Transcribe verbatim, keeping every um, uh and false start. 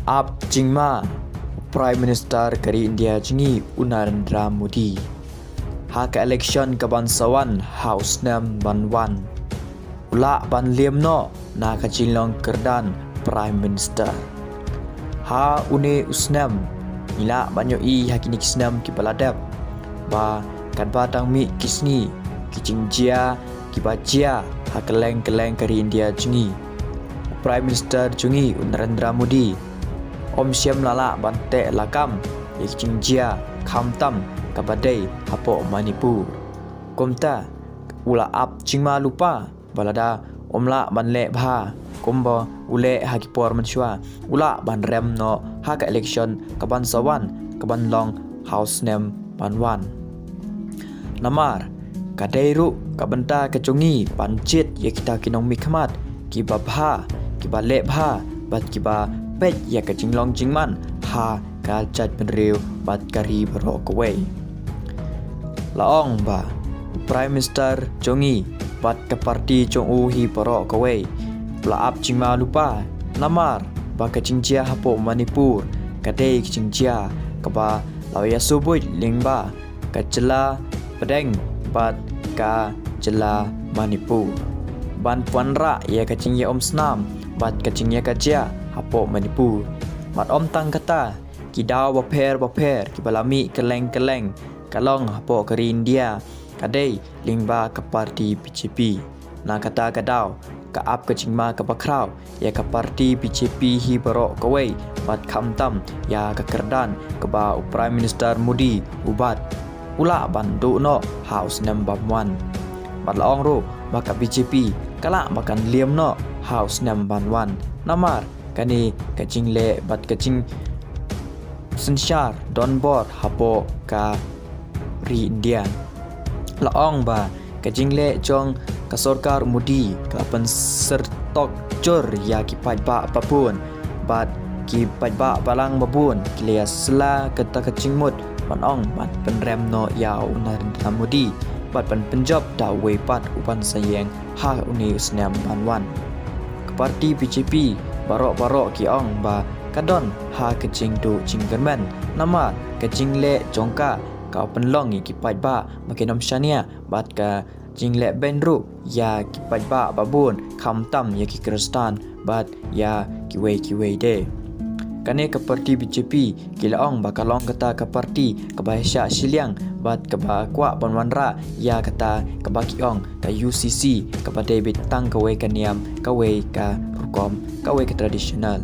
Ap jingma Prime Minister ka ri India jong ngi u Narendra Modi ha ka election ka ban sa wan ha u snem ban wan. U lah ban liam noh na ka jinglong kyrdan Prime Minister. Ha une u snem ngi lah ban ïohi ha kine ki snem ki ba la dep ba katba tang mih ki sngi ki jingjia ki ba jia ha kylleng kylleng ka ri India jong ngi. U Prime Minister jong ngi u Narendra Modi um shym la lah ban teh lakam ïa ki jingjia khamtam ka ba dei hapoh Manipur. Kumta u la ap jingma lypa ba lada um lah ban leh bha kumba u leh ha ki por mynshuwa, u lah ban rem noh ha ka election ka ban sa wan ka ban long ha u snem ban wan. Namar ka dei ruh ka bynta ka jong ngi ban jied ïa kita ki nongmihkhmat ki ba bha, ki ba leh bha bad ki ba peit ïa ka jinglong jingman ha ka jaitbynriew bad ka ri baroh kawei. La ong ba u Prime Minister jong ngi bad ka party jong u hi baroh kawei u la ap jingma lypa namar ba ka jingjia hapoh Manipur ka dei ka jingjia ka ba la ïa subuit lyngba ka jylla pdeng bad ka jylla Manipur ban wanrah ïa ka jingïaumsnam bad ka jingïakajia hapoh Manipur. Bad ym tang kata, ki daw bapher bapher ki ba la mih kylleng kylleng ka long hapoh ka ri India ka dei lyngba ka party B J P. Na kata ka daw ka ap ka jingma ka ba khraw ïa ka party B J P hi baroh kawei bad khamtam ïa ka kyrdan ka ba u Prime Minister Modi u bat u lah ban duh noh ha u snem ban wan. Bad la ong ruh ba ka B J P ka lah ba kan liam noh ha u snem ban wan. Namar kane ka jingleh bad ka jingsynshar donbor hapoh ka ri India. La ong ba ka jingleh jong ka sorkar Modi ka la pynsyrtok jur ïa ki paidbah babun bad ki paidbah balang babun ki la ïa sla kata ka jingmut ban ong ban pynrem noh ïa u Narendra Modi bad ban pynjop da uwei pat u ban sa ïeng ha une u snem ban wan. Ka party B J P baroh baroh ki ong ba ka don ha ka jingduh jingkyrmen namar ka jingleh jong ka ka pynlong ïa ki paidbah ba kin ym shaniah bad ka jingleh beiñ ruh ïa ki paidbah babun khamtam ïa ki Khristan bad ïa kiwei kiwei de. Kane ka party B J P ki la ong ba ka long kata ka party ka ba shah shiliang bad ka ba kwah ban wanrah ïa kata ka ba ki ong ka U C C ka ba dei beit tang kawei ka niam, kawei ka rukom, kawei ka traditional.